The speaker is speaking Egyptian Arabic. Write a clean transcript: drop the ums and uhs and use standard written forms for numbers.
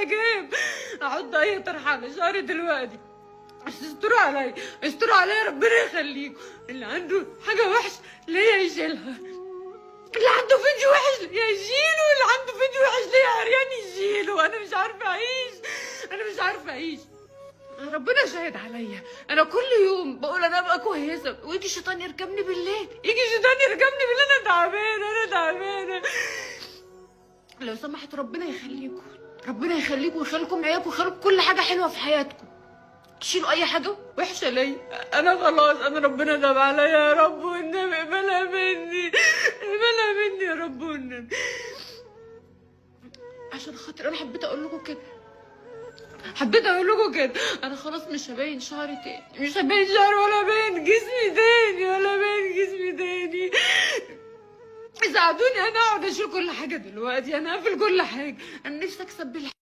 حجاب، احط اي طرحه على شعري دلوقتي. بس استروا عليا، استروا عليا، ربنا يخليكم. اللي عنده حاجة وحشة ليا يشيلها، اللي عنده فيديو وحش ليا يشيله، اللي عنده فيديو وحش ليا عريان يشيله. انا مش عارفه اعيش، انا مش عارفه اعيش. ربنا شاهد عليا، انا كل يوم بقول انا ابقى كويسة، ويجي الشيطان يركبني بالليل، يجي الشيطان يركبني بالليل. انا تعبانة، انا تعبانة. لو سمحت ربنا يخليكم، ربنا يخليكم ويخليكم عيالكم ويخليكم كل حاجة حلوة في حياتكم. تشيلوا اي حاجة وحشة ليا، انا خلاص، انا ربنا تاب عليا يا رب والنبي اقبلها مني، اقبلها مني يا رب والنبي. عشان خاطر انا حبيت اقول لكم كده، حبيت اقول لكم كده. انا خلاص مش هبين شعري تاني، مش هبين شعري ولا هبين جسمي تاني، ولا هبين جسمي تاني. ساعدوني، انا اقعد اشيل كل حاجة دلوقتي، انا هقفل كل حاجة. انا نفسي اكسب بالحاجة.